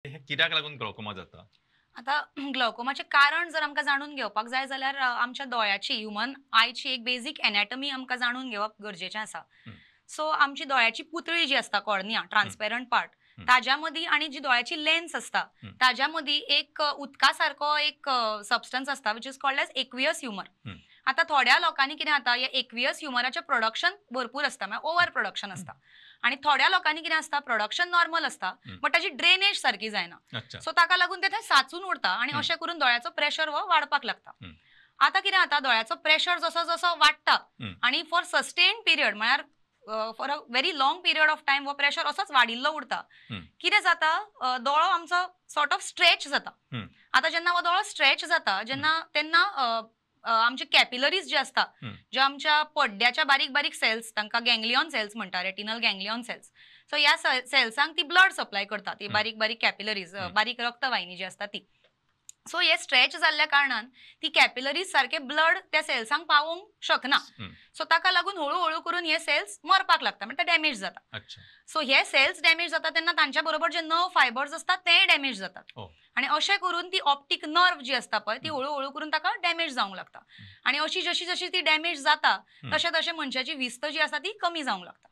हे कित्याक लागून ग्लॉकोमा जाता? आतां ग्लॉकोमाचें कारण जर आमकां जाणून घेवपाक जाय जाल्यार आमच्या दोळ्याची, ह्युमन आयची एक बेजीक एनॅटमी आमकां जाणून घेवप गरजेचें आसा. सो आमची दोळ्याची पुतळी जी आसता, कॉर्निया, ट्रान्सपेरंट पार्ट, ताज्या मदीं आनी जी दोळ्याची लेन्स आसता ताज्या मदीं एक उदका सारको एक सबस्टन्स आसता which is called as aqueous humour. आतां थोड्या लोकांनी कितें जाता, ह्या एक्वियस ह्युमराचें प्रोडक्शन भरपूर आसता, म्हळ्यार ओवर प्रोडक्शन आसता, आनी थोड्या लोकांनी कितें आसता, प्रोडक्शन नॉर्मल आसता बट ताची ड्रेनेज सारकी जायना. सो ताका लागून ते थंय साचून उरता आनी अशें करून दोळ्याचो प्रेशर हो वाडपाक लागता. आतां कितें जाता, दोळ्याचो प्रेशर जसो जसो वाडटा आनी फॉर सस्टेन पिरियड, म्हळ्यार for a very long period of time हो प्रेशर असोच वाडिल्लो उरता, कितें जाता, दोळो आमचो सॉर्ट ऑफ स्ट्रेच जाता. आतां जेन्ना हो दोळो स्ट्रेच जाता जेन्ना तेन्ना आमचे कॅपिलरीज जे आसता, ज्यो आमच्या पड्ड्याच्या बारीक बारीक सेल्स, तांकां गँग्लियॉन सेल्स म्हणटा, रेटिनल गँग्लियॉन सेल्स. सो ह्या सेल्सांक ती ब्लड सप्लाय करता, ती बारीक बारीक कॅपिलरीज, बारीक रक्तवाहिनी जी आसता ती. सो हे स्ट्रेच जाल्ल्या कारणान ती कॅपिलरीज सारके ब्लड त्या सेल्सांक पावोवंक शकना. सो ताका लागून हळू हळू करून हे सेल्स मरपाक लागता, म्हणजे ते डॅमेज जाता. सो हे सेल्स डॅमेज जाता तेन्ना तांच्या बरोबर जे नर्व फायबर्स आसतात तेय डॅमेज जातात आनी अशें करून ती ऑप्टीक नर्व जी आसता पळय ती हळू हळू करून ताका डॅमेज जावंक लागता आनी अशी जशी जशी ती डॅमेज जाता तशें तशें मनशाची विस्त जी आसा ती कमी जावंक लागता.